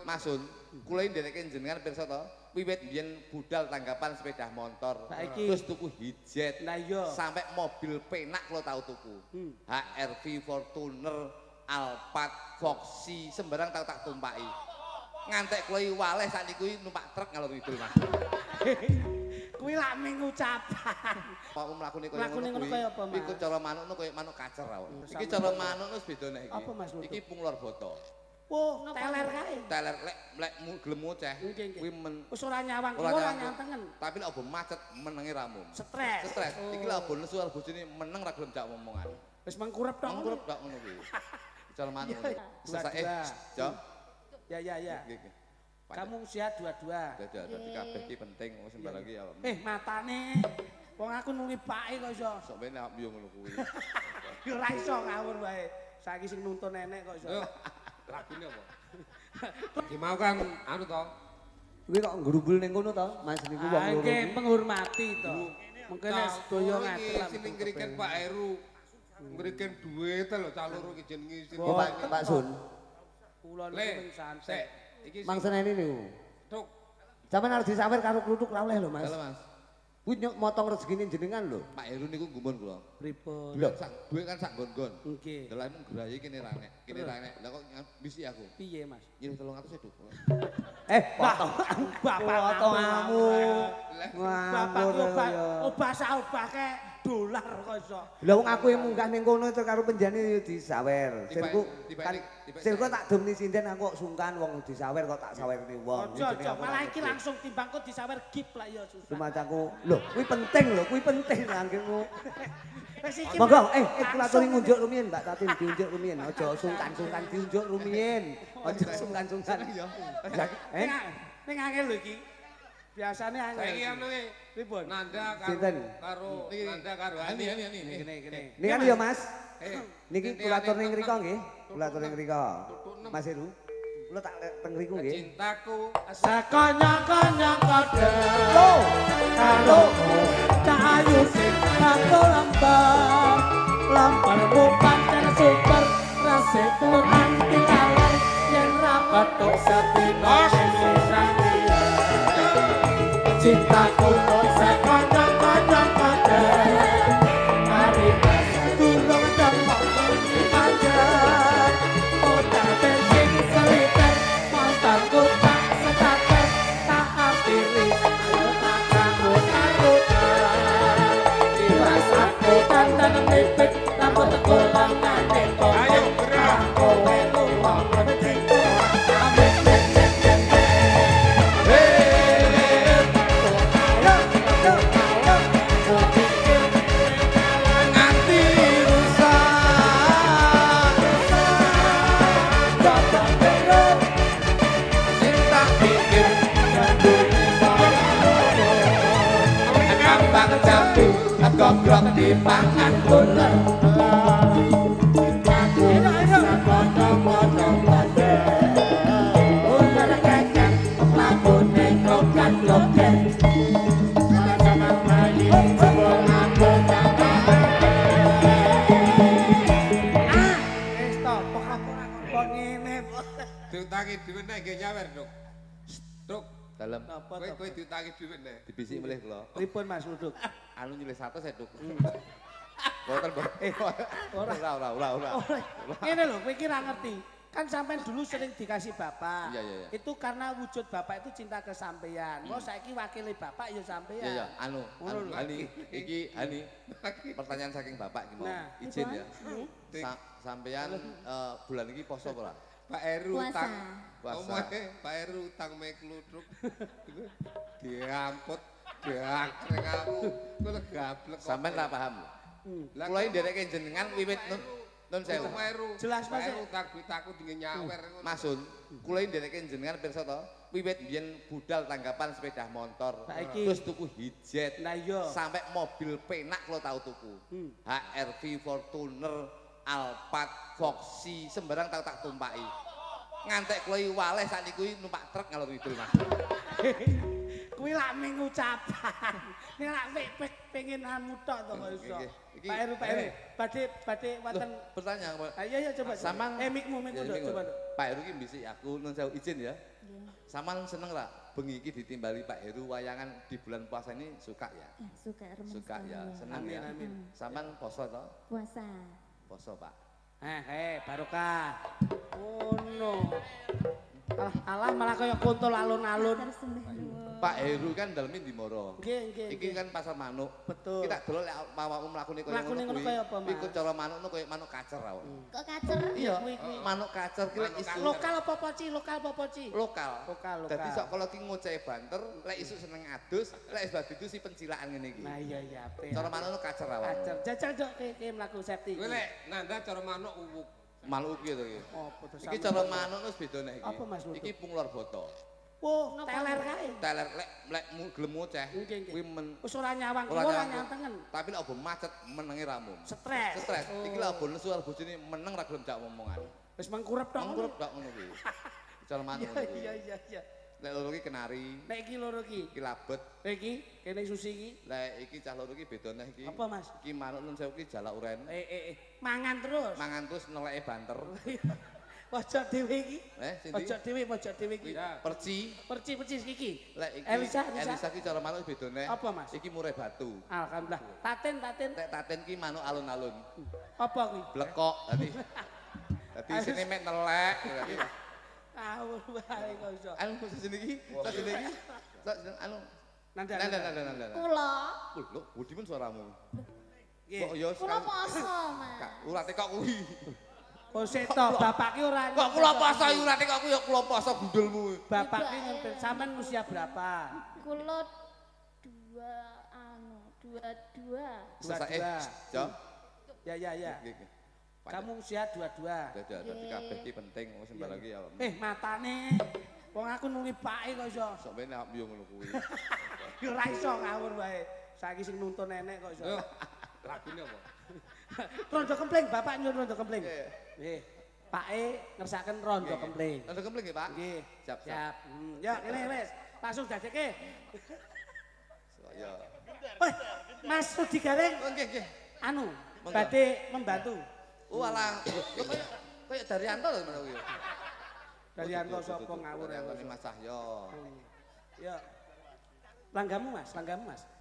Mas Sun, kula iki ndereke jenengan pirsa to, wiwit biyen budal tanggapan sepeda motor, terus tuku hijet, sampai mobil penak kula tau tuku. HRV, Fortuner, Alphard, Foxy, sembarang tau tak tumpaki. Ngantek kula iki waleh sakniku numpak truk ngalor ngidul, Mas. Kuwi lak ming ucapan. Kok mlakune kaya ngono kuwi. Iku cara manukno kaya manuk kacer awak. Iki cara manukno wis beda nek iki. Apa Mas? Iki punglor boto. Oh, teler kae. Teler lek lek gelem ngoceh kuwi men wis ora nyawang kiwa ora nyawang tengen. Tapi lek obo macet menenge ramu. Stres. Stres. Iki lek obo nesu karo bojone meneng ra gelem jak omongan. Wis mengkurep tok. Mengkurep tok ngono kuwi. Cara manuk. Sesake. Jo. Ya ya ya. Kamu usia 22. Dadi kabeh iki penting wong sembarang iki ya. Matane wong aku nuli pake kok iso. Sok ben yo ngono kuwi. Yo ora iso ngawur wae. Saiki sing nuntun nenek kok iso. Lagune apa? Ki mau kan anu to. Kuwi kok ngrumbul ning kono to, Mas niku wong loro. Nggih, menghormati to. Mungkin nek sedaya ngaten lah sing ngriken Pak Heru. Ngriken duit lho cah loro iki jenenge sing Pak Sun. Kula niku santai. Mang seneni niku. Tuk. Sampeyan arep disawer karo kluthuk ra oleh lho, Mas. Lho, Mas. Kuwi motong rezekine jenengan lho. Pak Heru niku gumun kula. Pripun? Lho, sak duwe kan sak nggon-nggon. Nggih. Lah mung grayi kene ra nek, kene ra nek. Lah kok bisi aku. Piye, Mas? Nyilih 300 e, Duk. Potong. Bapak potonganmu. Bapak obah obah ke dolar kok iso. Lah wong aku yang munggah ning kono itu karo penjane yo disawer. Sirku kan sirku tak domni sinden aku kok sungkan wong disawer kok tak sawerne wong. Aja aja malah iki langsung timbang kok disawer gip lah ya susah. Rumataku. Lho, kuwi penting lho, kuwi penting anggemu. Monggo, kula aturi ngunjuk rumiyin Mbak Tatin diunjuk rumiyin. Aja sungkan-sungkan diunjuk rumiyin. Aja sungkan-sungkan. Ning angel lho iki. Biasane angel. Saiki anu e pripun? Nanda karo Nanda karo Ani. Kene kene. Niki kan ya Mas. Niki kula atur ning mriko nggih. Kula atur ning mriko. Mas Heru. Kula tak teng mriku nggih. Cintaku sakonya-konya kode. Karo cah ayu sing aku lambar. Lambarmu pancen super resik tur anti aler yen ra petuk sedina sing cintaku sakonya-konya kode. Ari durung temok panjang. Modal bensin seliter motorku tak setater tak ampiri ayo tak karut-karutan. Tiwas aku dandan mlipit rambut golongane ayo gerak kowe lunga menjiku. Goblok dipangan ular. Aku sakono-kono kode. Ular kecek mlakune klokat-kloket. Sama bayi jebul aku tak. Ah, wis to, pokok ngene. Diutangi dhuwit nek nggih nyawer, Duk. Duk. Dalem. Kowe diutangi dhuwit nek. Dibisiki melih kula. Pripun Mas Luduk? Anu nyilih 100 e, Duk. Mboten, ora ora ora ora. Ngene lho, kowe iki ra ngerti. Kan sampean dulu sering dikasih bapak. Iya, iya, iya. Itu karena wujud bapak itu cinta ke sampean. Mau saiki wakile bapak ya sampean. Iya, iya, anu, anu Hani, iki Hani. Pertanyaan saking bapak iki mau. Izin ya. Sampean bulan iki poso apa ora? Pak Heru utang. Puasa. Pak Heru utang mek kluthuk. Diamput, diangkreng aku. Kuwi gablek. Sampean ra paham. Kula iki ndereke jenengan wiwit nun sewu. Jelas Mas. Pak Heru utang duit aku dinge nyawer ngono. Mas Sun, kula iki ndereke jenengan pirsa to, wiwit biyen budal tanggapan sepeda motor, terus tuku hijet, sampai mobil penak kula tau tuku. HRV, Fortuner, Alphard, Foxy, sembarang tau tak tumpaki. Ngantek kula iki waleh sakniku numpak truk ngalor ngidul, Mas. Kuwi lak ming ucapan. Nek lak pengen anu tok to kok iso. Pak Heru, Pak Heru, badhe wonten bertanya. Iya iya coba. Sampean mikmu coba. Pak Heru ki mbisik aku nun sewu izin ya. Nggih. Sampeyan seneng ra bengi iki ditimbali Pak Heru wayangan di bulan puasa ini suka ya? Ya, suka remen Suka sekali ya, seneng Amin, ya. amin. Sampeyan poso to? Puasa. Poso, Pak. Barokah. Ngono. Alah, alah malah kaya kontol alun-alun. Matur sembah nuwun. Pak Heru kan daleme di Moro. Nggih, nggih. Iki kan pasar manuk. Betul. Kita delok lek awakmu mlakune kaya Mlakune ngono ngono kuwi. kaya apa, Mas? Iku cara manuk nu kaya manuk kacer awak. Kok kacer? Iya, Kuwi, kuwi. manuk kacer ki lek isuk Lokal apa poci? Lokal apa poci? lokal. Lokal, lokal. Dadi sok kalau ki ngocehe banter, lek isuk seneng adus, lek wis badidu si pencilakan ngene iki. Nah iya iya apik. Cara manuk nu kacer awak. Kacer. Jajal jok ke mlaku safety. Kowe lek nanda cara manuk uwuk. Manuk piye to iki? Apa to Iki cara manuk wis beda nek iki. Apa, Mas Luduk? Iki punglor boto. Wah, teler kae. Teler lek lek gelem ngoceh Nggih, nggih. kuwi men Wis ora nyawang ora kiwa, ora nyawang. nyawang tengen. Tapi lek obo macet menenge ramu. Stres. Stres. Oh. Iki lek obo nesu karo bojone meneng ra gelem jak omongan. Wis mengkurep tok. Mengkurep tok ngono kuwi. Cara manuk Iya ngono kuwi. iya iya iya. Lek loro iki kenari, Nek iki loro iki. iki labet. Nek iki kene susi iki. Lek iki cah loro iki beda neh iki. Apa, Mas? Iki manuk nun sewu iki jalak uren. Mangan terus. Mangan terus neleke banter. Pojok dhewe iki. Sindi? Pojok dhewe, pojok dhewe iki. Perci. Perci-perci iki. Lek iki Elisa, Elisa. Elisa ki cara manuk beda neh. Apa, Mas? Iki murai batu. Alhamdulillah. Tatin, tatin. Lek tatin ki manuk alun-alun. Apa kuwi? Blekok dadi. Dadi isine mek nelek. Dadi Ngawur wae kok iso. anu sini iki, sak sini iki. Sak anu Nanda, nanda nanda nanda. Kula. Lho, budi men suaramu. Nggih. Kok ya Kula poso, Mas. Kak, urate kok kuwi. Kok seto bapak ki ora. Kok kula poso urate kok kuwi ya kula poso gundulmu. Bapak ki ngerti sampean usia berapa? Kula dua 22. Sesake, Dua-dua. Jo. Ya ya ya. Nggih, nggih. Kamu usia 22. Dadi dadi kabeh ki penting wis sembarang ki ya. Matane. Wong aku nuli pake kok iso. Sok ben awak yo ngono kuwi. Ya ora iso ngawur wae. Saiki sing nuntun nenek kok iso. Yo. Lagune apa? Rondo kempling, bapak nyuwun rondo kempling. Nggih. Nggih. Pake ngersakaken rondo kempling. Rondo kempling nggih, Pak? Nggih. Siap, siap. Siap. Ya, kene wis. Langsung dadeke. Sok ya. Weh, Mas Rudi Gareng Oh, nggih, nggih. anu, Monggo. badhe membantu. Walah, lho kaya kaya Daryanto lho ngono kuwi. Daryanto sapa ngawur Daryanto Mas Cahyo. Ya. Langgamu Mas, langgamu Mas.